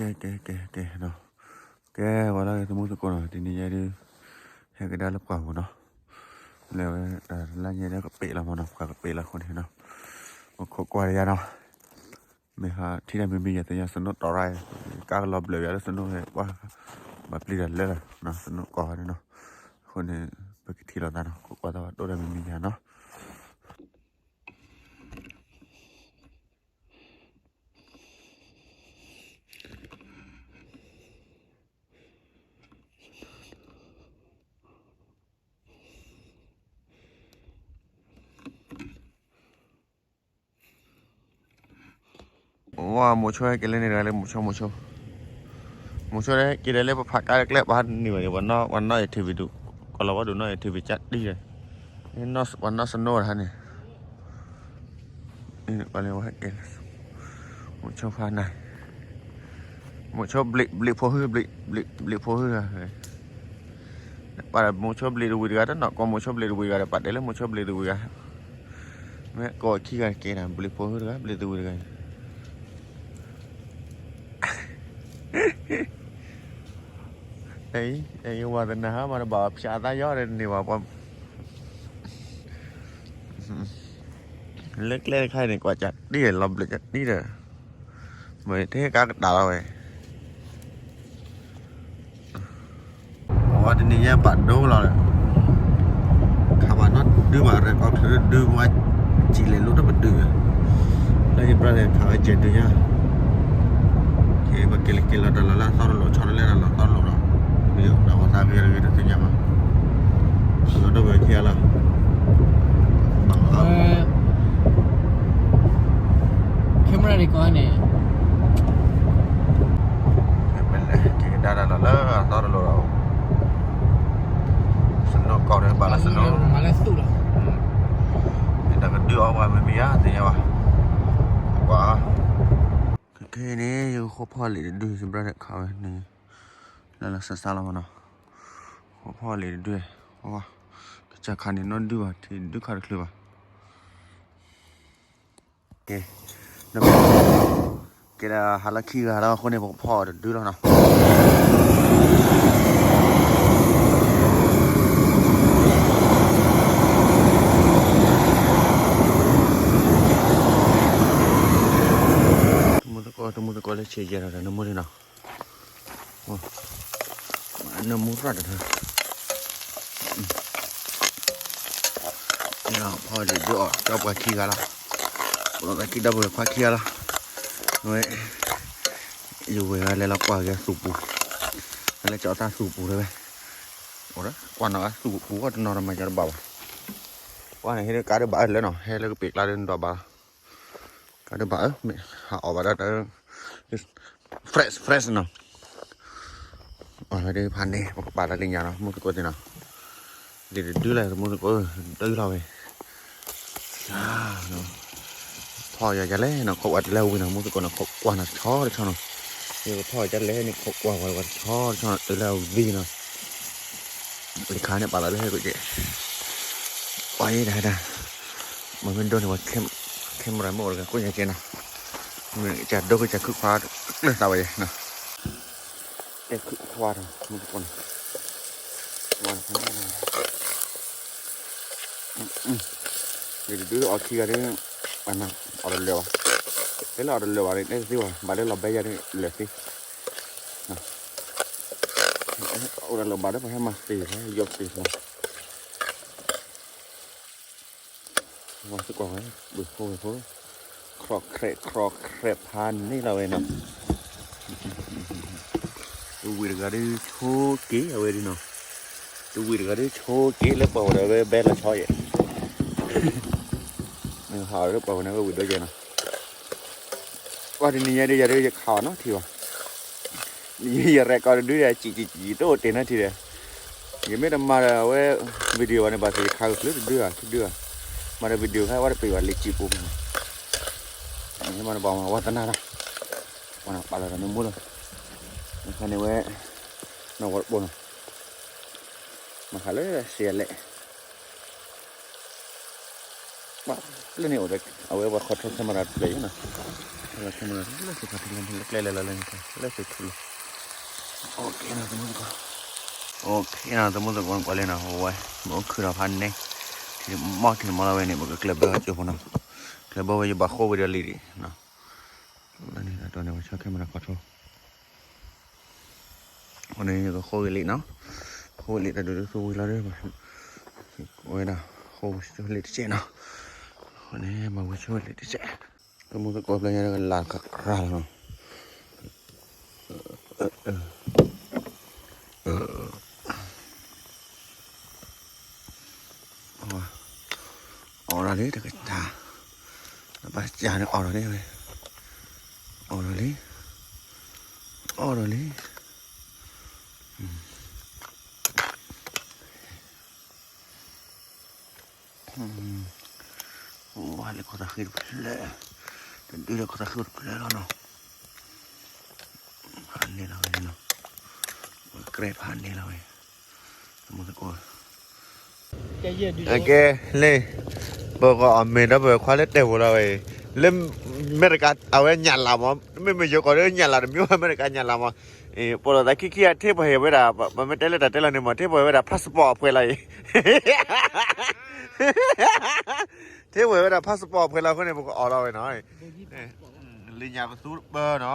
ကဲ ကဲ ကဲ ကဲနီၤ, ကဲ ဝဲလၢသမူသကိးနီၤ, တနံၤညါဒုး ဟဲကဒါလၢပှၢ်ပူၤနီၤ, လဲၤဝဲတၢ်လၢညါဒီးကပ့းလီၤမးနီၤ, ပှၢ်ကပ့းလီၤအဃိန့ၣ်နီၤ, ပခိးကွၢ်တယါနီၤ, မ့ၢ်ဟးထံၣ်တၢ်မံၤမံၤယၤ သ့ၣ်ညါ snow တီၤရၣ်, ကါကလီၤဘျၢးယၤလၢ snow ဟဲပှၢ်, ဘၣ်ပျံၤတၢ်လၢလီၤနီၤ, snow ကီၢ်ဟီန့ၣ်နီၤ, အဃိန့ၣ် ပကထံၣ်လိာ်သးနီၤ, ခိးကွၢ်သးဘၣ်တိၢ်တၢ်မံၤမံၤယၤနီၤ. ဝါ မိၤဆိဟဲက့ၤလၢန့ၣ်တဂၤလၢ မိၤဆိ မိၤဆိ, မိၤဆိဟဲက့ၤဒီးလၢပဖးကါလၢကျဲ ပှၤဟးနုာ်ဘၣ်န့ၣ် ပှၤနီၣ် ပှၤနီၣ် activity ဒူၣ်, ကီၢ်လီၤဝါဒူၣ်နီၣ် activity ကၢ်တံၢ်ဒီး, ပှၤနီၣ် snow တဟါန့ၣ်, ပှၤလၢဝဲဟဲက့ၤ မိၤဆိဖးနၤ, မိၤဆိဘျံး ဘျံးဖိဟုၣ် ဘျံး ဘျံးဖိဟုၣ်ဧါ, ပာ်ဒီးမိၤဆိဘျံးတဝံၤတဂၤ တနီၣ်ကိးမိၤဆိဘျံးတဝံၤတဂၤဒီး ပာ်တဲလၢမိၤဆိဘျံးတဝံၤတဂၤ, မ့ၢ်ကိးခံဂၤက့ၤဒီး ဘျံးဖိဟုၣ်တဂၤ ဘျံးတဝံၤတဂၤ, အံၤ အံၤ ဝါသနာဟါမး တဘၣ်ဖျါသးယီၤဒီးန့ၢ်ဘၣ်ပှၤ လၢကျဲတခါအံၤန့ၣ် ကွၢ်ကၢ်တံၢ် လီၤဘျၢၣ်ကၢ်တံၢ်ဒီး, မ့ၢ်ထဲကါကတၢၢ်လီၤဝဲ, အဝဲတနံၤညါဘၣ်ဒိလီၤ, ခးဘၣ်နီၢ်ဒုဘၣ်ရဲၣ်ကီၢ်ချၢဒုဘၣ်, စံးလဲၤလိတပတုာ်, လၢယပြၢ်လဲၤခးဝဲကဲၤဒုညါ ပက့ၤလၢက့ၤလီၤတၢ်လီၢ်လၢအသီတလိာ် ဆီတလဲတၢ်လီၢ်သီတလိာ်ဒီး, ဒီးဝဲသးဂ့ၤတဂ့ၤတသ့ၣ်ညါဘၣ်, လီၤဒိၣ်ဝဲခံဂၤလီၤ, camera record န့ၣ်, မ့ၢ်လဲၤက့ၤကဒါတၢ်လီၢ်လၢအသီတလိာ်ဒီး, စနိကီၢ်ဒီးဘၣ်လၢစနိ, မၤလၢသူၣ်လီၤ, တၢ်ကဒုးအီၣ်ပှၤမံၤမံၤဧါ သ့ၣ်ညါဘၣ်, ကွၢ် ခဲအံၤန့ၣ် ယကဃိဖီၣ်လံာ်တဒု ယပြၢ်ဒီးခးဝဲန့ၣ်, လၢလၢစၢ်စၢ်လီၤမးနီၤ, ဃိဖီၣ်လံာ်တဒု, ကစၢ်ခးန့ၣ်နီၢ်ဒုဘၣ် ထံၣ်ဒုခးတချုးဘၣ်, ကဲ, ကဲဒၣ်ဟါလၢခံဂၤလီၤအဃိန့ၣ် ပကဖီၣ်အီၤတဒုလီၤနီၤ. တမူသကိး တမူသကိးလၢဆံးယဲၢ်ဒီးနမူန့ၣ်နီၤ. နမူရၣ်တထၢ, ဖီၣ်ဒုးအီၣ် ကၠီပှၤခံဂၤလီၤ, ပလီၤသးခံဒီပုၢ်ဝဲၢ်ခွါခံဂၤလီၤ, ဝဲ ယဝဲၢ်ဂၤလဲၤလီၤကွၢ်က့ၤသူၣ်ပူၤ, လဲၤကၠီသးသူၣ်ပူၤလၢဝဲ, အိၣ်ဒီးကွၢ်နီၤဂၤသူၣ်ပူၤအီၤတနီၤဒီးမၤကၠီတဘၣ်ဘၣ်, ကွၢ်န့ၣ်ဟဲလၢကါဒၢဘၣ်လၢနီၤ ဟဲလၢကပ့ၤကျါဒၢနဒီးဘၣ်လီၤ, ကါဒၢဘၣ်ဧၢ, မ့ၢ်ဟးအီၣ်ဘၣ်ဒီး fresh fresh နီၤ. အဝဲဒၣ်ဖးန့ၣ် ပကပာ်လၢလံညါနီၤ မူသကိးသ့ၣ်နီၤ, လံာ်တဒုလၢမူသကိး ဒုလီၤဝဲ ဖီၣ်ယၤလဲၣ်နီၤ ခိးကွၢ်တလဲဝံၤနီၤ မူသကိးနီၤ ခိးကွၢ်နီၤ တဆီတဆီနီၤ, ယကဖီၣ်ယၤလဲၣ်န့ၣ် ခိးကွၢ်ဝဲတဆီတဆီနီၤ တုၤလၢဝံၤနီၤ, လံခါန့ၣ်ပာ်လီၤလၢဟဲက့ၤ, ကွၢ်ယဲဒၣ်ဒၣ်, မ့မ့ၢ်ဒိန့ၣ် camera မ့ၢ်အိၣ်တဂၤကိးညါကဲနီၤ, မ့ၢ်ကစၢ်ဒိကစၢ်ခုၣ်ခွါကျၢၢ်သးဝဲယဲနီၤ. တဲခုၣ်ခွါဒီး မူသကိးနီၤ, လံာ်တဒုအီၣ်ခံဂၤဒီး အီၣ်တလၢာ်ဘၣ်, တဲလၢအီၣ်တလၢာ်ဘၣ်န့ၣ် တဲသ့ဘၣ် ဘၣ်လၢလီၤဘဲယၤန့ၣ် လၢာ်သ့, အိၣ်တလၢာ်ဘၣ်ဒီး ပှၤဟဲမၤသ့ ပှၤဟဲယီၢ်သ့လီၤ. ဝဲသကိးဝဲ ဘုဖိဝဲဖိ, ခရီၣ်ခရဲး ခရီၣ်ခရဲးဖးန့ၣ်လီၤဝဲနီၤ, တဝံၤတဂၤဒုးဆိက့ၤအဝဲဒုးနီၤ, တဝံၤတဂၤဒုးဆိက့ၤလၢပှၤဝဲဒီးဝဲဘဲလီၤဆီယဲၢ်, ဟးလၢပှၤဝဲန့ၣ်ဝဲဝံၤဒီးယဲၢ်နီၤ, ကွၢ်တနံၤညါဒုးယၤဒုးယခးအီၤနီၤထံဘၣ် ယရဲၣ်ကီးတဒုဒီး စံးစံးစံး တအိၣ်တ့ၢ်နီထံဒီး, ယမ့ၢ်တမၤဒီးအဝဲ video ဘၣ်န့ၣ် ဘၣ်သ့ၣ်ယခးကဖျိတဒုဧါ တဒုဧါ, မၤဒီး video ခါ ဝဲတပ့ၤဘၣ်လံာ်စံာ်ပူၤမး, မၤတဘၣ်မၤဝဲသနာ်တၢ်, ပာ်လီၤဒီးနမူလီၤ, အခါန့ၣ်ဝဲ နီၢ်ဝဲတဘိနီၤ, မၤခးလၢစဲးလဲၣ် ပှၤ လၢန့ၣ်အိၣ်ဒီး အဝဲပှၤ control camera တဖျၢၣ်အံၤနီၤ, control camera လၢစ့ၢ်ကီးထံလၢကျဲလဲၤလီၤလၢန့ၣ် လၢစ့ၢ်ထူလီၤ, OK နီၤ သမူသကိး, OK နီၤ သမူသကိး ကွၢ်လံနီၤ ဝဲ မ့ၢ်အိၣ်ခုၣ်ဒီးဖးန့ၣ်, ထံမီၢ်ထံမီၢ်လီၤဝဲန့ၣ် ပကကျဲးဘၢကၠိဖိနီၤ, ကျဲးဘၢဝဲယဘၣ်ဃိဝဲဒီးလံဒံးနီၤ, လၢန့ၣ်တၢ်တီန့ၣ် ပှၤ camera control အဃိန့ၣ် ယကဃိဂ့ၤလံနီၤ, ဃိလံတၢ်ဒုးဒုးသူဝံၤလီၤဒီး ဝဲဒၣ် ဃိလံတစဲးနီၤ, အဃိန့ၣ် မၤဝဲဆိလံတစဲး, သမူသကိးဖျၢၣ်ညါကလၢ်ခရၣ်လီၤနီၤ, အီၣ်ဒီးလံတကထါ, ဘၣ်စၢ်န့ၣ်အီၣ်ဒီးလံဝဲ, အီၣ်ဒီးလံ, အီၣ်ဒီးလံ. အိၣ်လၢခိၣ်သးဃံတဖျၢၣ်, တဒုလၢခိၣ်သးဃံတဖျၢၣ်လီၤနီၤ, ဖးန့ၢ်လီၤဝဲနီၤ, ကြဲဖးန့ၢ်လီၤဝဲ, သမူသကိး, ကဲလံ, ပကအီၣ်မ့ၤဒီးပခွါလၢတဲာ်ဝဲလီၤဝဲအံၤ, လၢ အမဲရကၤ အဝဲညၣ်လၢ်မး, မ့မ့ၢ်ယိၤကီၢ်ဒီးညၣ်လၢ်မး, အမဲရကၤညၣ်လၢ်မး, ပလီၢ်သးခံခံဂၤ ထ့ပှၤဟ့ၣ်ဝဲဒၣ် ပမ့ၢ်တဲလၢတၢ်တဲလီၤန့ၣ်မး ထ့ပှၤဟ့ၣ်ဝဲဒၣ် passport အဖှဲလီၤအံၤ ထ့ဝဲဝဲဒၣ် passport အဖှဲလီၤအဃိန့ၣ် ပကအီၣ်လီၤဝဲနီၤ, လံာ်ညၣ်ပသူပၢနီၤ,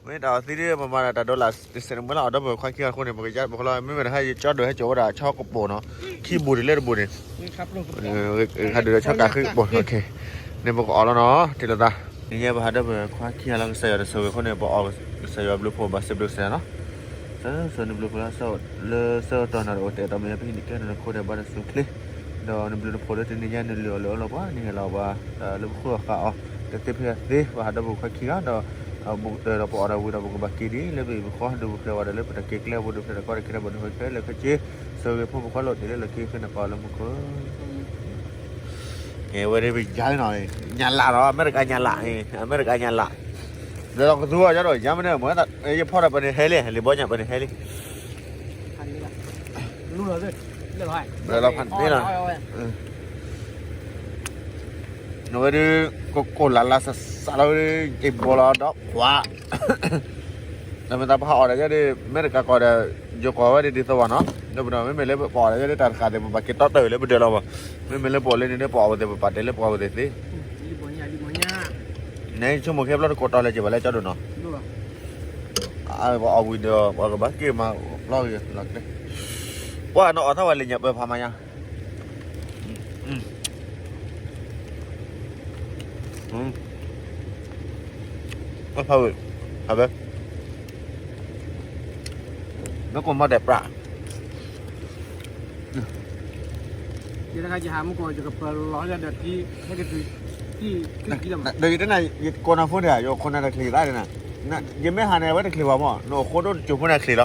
ဝဲတၢ်အီၣ်သံဒ်ပမၤဒၣ်တၢ် dollar တစဲးတမံၤလီၤ အီၣ်ဒီးပခွါခံဂၤအဃိန့ၣ် ပကယါပခီလီၤ မ့မ့ၢ်တဟါယကၠီဒိၣ်ဟဲကၠီဝဲဒၣ်ဆီကပိာ်နီၤ, ခံဘူးတလဲတဘူးန့ၣ်, ဟးဒုးဒီးဆီကးဃ့ကပိာ်, န့ၣ်ပကအီၣ်လီၤနီၤ တ့လီၤသး, နညါပဟးဒီးပခွါခံဂၤလၢကစၢ်ယွၤတဆိၣ်ဂ့ၤအဃိန့ၣ် ပအီၣ်ကစၢ်ယွၤဘျုးဖှိၣ်ဘၣ်စံးဘျုးကစၢ်ယွၤနီၤ စၢၤစၢၤနဘျုးဖှိၣ်လၢ လၢဆၢကတီၢ်နၤတအိၣ်တဲာ်တီၢ်မ့ၢ်ယါဖဲန့ၣ် ကဲထီၣ်နခိၣ်ဒီးဘါတစူၤချ့, ဒီးနဘျုးနဖှိၣ်လၢတနံၤညါနလုၢ်အီၣ်လုၢ်အီလီၤပှၤ နဟ့ၣ်လီၤပှၤ လၢပဃုအီၣ်ဃးအီၣ် တသ့ဖဲအသ့ ပဟးဒီးပခွါခံဂၤဒီး ဘူးကတၢၢ်ဒီးပအီၣ်ဒီးဝံၤဒီးပကဘၣ်က့ၤဒ် လၢပဟံၣ်ပဃီ ဒုးပဖျဲးဝဲဒီးလၢပတၢ်က့ၤကျဲအပူၤ ဒုးဖျဲးတၢ်ကီတၢ်ခဲဒီးပှၤဒုးဖဲလၢခဲက့ၤ ဆၢဂ့ၤဖိပခွါလိာ်တ့ၢ်လၢလီၢ်ခံဃ့နပာ်လၢမူခိၣ် ကဲဝဲဒၣ်ပယါနီၤ, ညၣ်လၢ်နီၤ, အမဲရကၤညၣ်လၢ်, အမဲရကၤညၣ်လၢ်, ဒီးလီၤကသူအီၤဒီး ယါမ့ၢ်န့ၣ် မ့ၢ်ယဖီၣ်ဒီးပန့ၣ်ဟဲလံ, လံာ်ဘီညၣ်ပန့ၣ်ဟဲလံ, လီၤဖးန့ၣ်လီၤ, အဝဲဒၣ် ကကိၢ်လၢ်လၢ်စးစးလီၤဝဲဒၣ် ယဘီလီၤဒီးခွါ ဒီးမ့ၢ်တၢ်ပဟးအီၣ်ဒီးယဲဒၣ် အမဲရကၤကီၢ်ဒီး ယိၤကီၢ်ဝဲဒၣ်ဒ်သိးဘၣ်နီၤ, ဒီးပဒီးမ့မ့ၢ်လၢပအီၣ်ဒီးယဲဒၣ်တၢ်တဃာ်သ့ၣ် ပဘၣ်က့ၤတီတၢၢ်လၢပဒၢးလီၤဘၣ်, မ့မ့ၢ်လၢပအီၣ်လၢန့ၣ်ဒီး ပအီၣ်ဝဲသ့ၣ် ပပာ်တဲာ်လၢပှၤဝဲသ့ၣ်သ့, နဆိကမိၣ်ခဲဖျီတကိးတီၤလဲၣ်က့ၤဘၣ်လၢကၠီဒိၣ်နီၤ, ပအီၣ်ဝံၤဒီး ပှၤကဘၣ်က့ၤမၤလီၤဂ့ၤလီၤကျဲ, ပှၤနီၤအီၣ်ထီၣ်ဝဲလံာ်ညၣ်ပၢၢ်ဖးမးညါ ဖးဝဲ, ဖးဝဲ, လၢကိးမီၢ်ဒဲးပြး, ယတခါယဟးမူကီၢ် ယကပၢၤလီၤဒီးထံ ဟဲကတုၤ ထံ ထံထံလီၤမး ဒီးယတဲနၤ ယကိးနၤဖိန့ၣ် ယကိးနၤတချ့သးန့ၣ်, ယမ့ၢ်ဟးန့ၣ် အဝဲတချ့ဘၣ်မး နအိၣ်ဃိဒိၣ်တစိၢ်ဖိန့ၣ်ချ့လီၤ,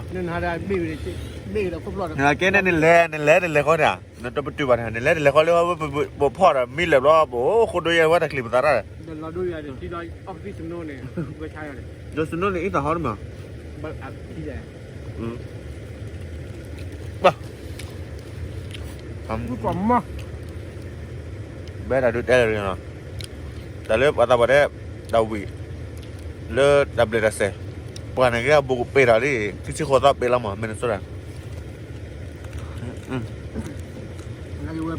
နကဲန့ၣ် နလဲၤ နလဲၤတလဲၤဃီန့ၣ်, နတပတုာ်ဘၣ်န့ၣ် နလဲၤတလဲၤဃီလၢ ပဖီၣ်ဒီးမံလၢာ်ဘျီ ပအိၣ်ဃိဒိၣ်ယဲၢ်ဝဲတချ့ပသးတၢ်ဒီး ဒီး snow န့ၣ် အံသးဟီတမး, ဘၣ် ဘဲတၢ်ဒုးတဲလၢၤနီၤ, တၢ်လၢပှၤသးပှၢ်တဲ တၢ်ဝံၤ လၢတၢ်ဘျဲၣ်တၢ်စဲး, ပှၤန့ၣ်က့ ဘူးကပ့ၤထီၣ်လံ ခံဆံဃိးသီပ့ၤလီၤမး Minnesota ဆံဃိးသီ, ဆံဃိးသီ,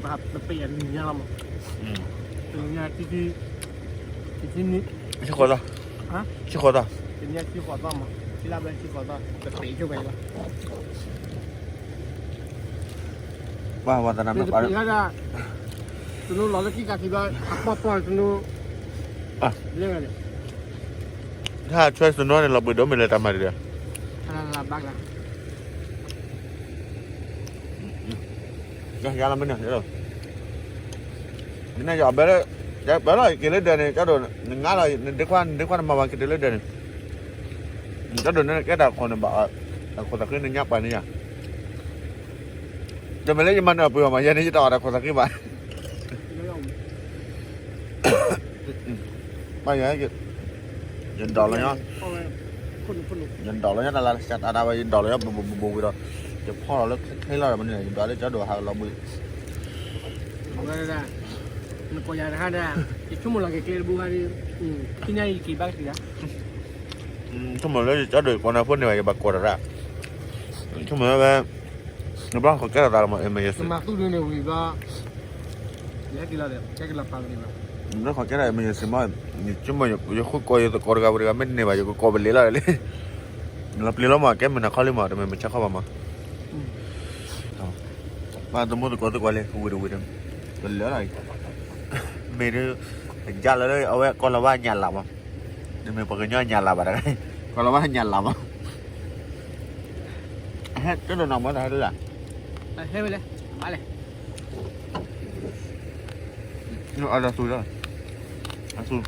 ပှၤဝဲသနာ်မ့ၢ်ပှၤ တနူလီၤလၢခံကးခံဘျီ အပီၢ်ပီၢ်တနူ လဲၤဝဲန့ၣ် ถ้าช่วยสนุนเนี่ย เราไปดูไม่เลยตามมาเดียว ဘၣ်ကလါ ယၤလီၤမ့ၢ်န့ၣ် နန့ၣ်ယအီၣ်ဘဲလၢ ယဘဲလီၤ ယက့ၤလၢဒၢးန့ၣ် ကၠီဒိၣ် နငါလီၤ နဒ့ခွါ နဒ့ခွါနမၤဝဲက့ၤတုၤလၢဒၢးန့ၣ် ကၠီဒိၣ်န့ၣ်ကဲတၢ်ခိၣ်န့ၣ်ဘၣ် အခိၣ်သးဃ့နညါပှၤန့ၣ်ယၤ တမ့ၢ်လၢယမၤနၢၤပှ့ၤအီၤမး ယဲန့ၣ်ယတအီၣ်တၢ်ခိၣ်သးဃ့ဘၣ် ဘၣ်ယဲ ယဒိးလီၤညီ ယဒိးလီၤညီတၢ်လၢစၢ်တၢ်ဒၣ်ဝဲ ယဒိးလီၤညီဘိးဘိးဘိးဘိးဝံၤဒီး ယဖီၣ်လီၤလၢခဲလီၤဒီးမနုၤ ယဒိးလၢကၠီဒိၣ်ဟးလီၤဘှံး ဝဲဒၣ် နကိးယၤတဟါဒၣ်, ယဆိကမိၣ်လီၤက့ၤကျဲတဘိဟါဒီး, ခံညါအံၤက့ၤဘၣ်ကသံၣ်ဒၣ်, ဆိကမိၣ်လၢယကၠီဒိၣ်ကိးနၤဖိန့ၢ်ဘၣ် ယဘၣ်ကိးတၢ်ဒၣ်, ဆိကမိၣ်လၢဝဲ, နဘၣ်ခိးကဲထီၣ်သးလီၤမး emergency, နမၤသူၣ်ဒုန့ၣ်ဝံၤဘျီ, ယဟဲက့ၤလီၤဒီး ဟဲက့ၤလီၤပာ်ကန့ၢ်ဘၣ်, နဘၣ်ခိးကဲထီၣ် emergency မး, ယဆိကမိၣ် ယဃုကိးယသကိးတဂၤဝဲတဂၤ မ့ၢ်တန့ၢ်ဘၣ် ယကကိးပလ့ၤလီၤလံ, လီၤပျံၤလီၤမး ကဲမုၢ်နၤခီလံမး တမ့ၢ်မုၢ်ဆါခီဘၣ်မး ပှၤသမူသကိးသကိးလံ ဝံၤတဝံၤဒီး, တလၢလီၤအံၤ, မ့ၢ်ဒ်, ယလၢလၢအဝဲကိးလီၤဝဲညၣ်လၢ်မး, နမ့ၢ်ပှၤကညီညၣ်လၢ်ဘၣ်တဂၤ, ကိးလီၤဝဲညၣ်လၢ်မး, ဟဲတနီၤနီၤမးတၢ်ဟဲလၢ, ဟဲဝဲလဲၣ်, မၤလဲၣ်, အလီၤသူၣ်လီၤ, အသူၣ်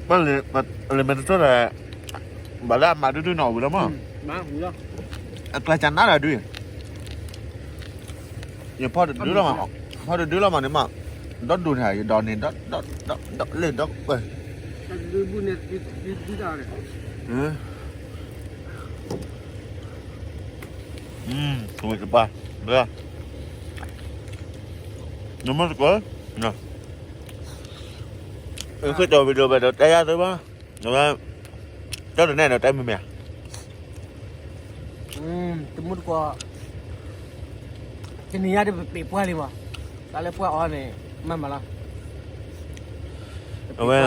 ဘၣ်လၢမ့ၢ်တထီၣ်ဒီး, ဘၣ်လၢအမၤဒုဒုနီၣ်ဝံၤလီၤမး, အကျါကနၣ်ဒီးဒု, ယဖီတဒုလီၤမး, ဖီတဒုလီၤမးန့ၣ်မး, ဒီဒိၣ်န့ၣ် ယဒိးန့ၣ်, ဒီလ့ၣ်ဒီ, ဝံၤတပၤ, နမ့ၢ်တကိး, ဃ့ကၠီၤ video ဘၣ်ဒီးတဲယၤသ့ဘၣ်, အဝဲ, ကၠီတနဲၣ်ဒီးတဲမ့ၢ်မ့ၢ်ဧါ, တမူတကိး, တနံၤညါဒီးပပ့ၤပှၢ်လံမး, တၢ်လၢပှၢ်အီၤန့ၣ်, မၤမၤလီၤ, အဝဲ,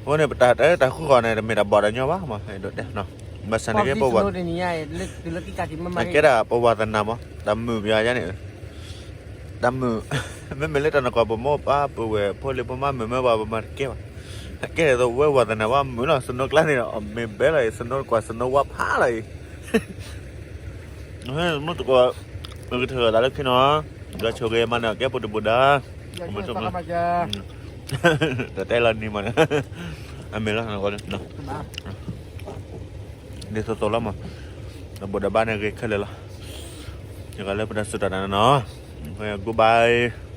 အဝဲန့ၣ် ပတၢ်တဲတၢ်ဃုဃီၤန့ၣ် တမ့ၢ်တၢ်ဘီၣ်တၢ်ညီဘၣ်မး, ဒိးတဲ, ဘၣ်ဆၣ်န့ၣ်က့ ပဝဲ, ကဲဒၣ်ပဝဲသနၢ်မး, တၢ်မုာ်ပယီၤယါန့ၣ်, တၢ်မုာ်, မ့မ့ၢ်လၢတၢ်နကွၢ်ပမိၢ်ပၢ်ပဝဲဖိလံၤဖိမါမုာ်မၢပှၤပမၤတကဲဘၣ်, ကဲဒ်သိးဝဲဝဲသနၢ်ဝဲမုာ်လီၤ snow ကျါန့ၣ်ဒီး အမ့ၢ်ဘဲလီၤအံၤ snow ကွၢ် snow ဝါဖးလီၤအံၤ, မ့ၢ်တကိး, ကထုးလီၤသးလၢခံနီၤ, ဒီးဆိၣ်ဂ့ၤမၤန့ၢ်ကဲပူၤတဘူးဒီး, တတဲလီၤနံၤမးန့ၣ်, အမ့ၢ်လီၤ, ဒ်သိးသိးလီၤမး, ဒီးဘူးဒီးဘါန့ၣ်ဂ့ၤခဲလၢာ်လီၤ, ယဂၤလၢပတၢ်စူၢ်တၢ်နာ်နီၤ, goodbye.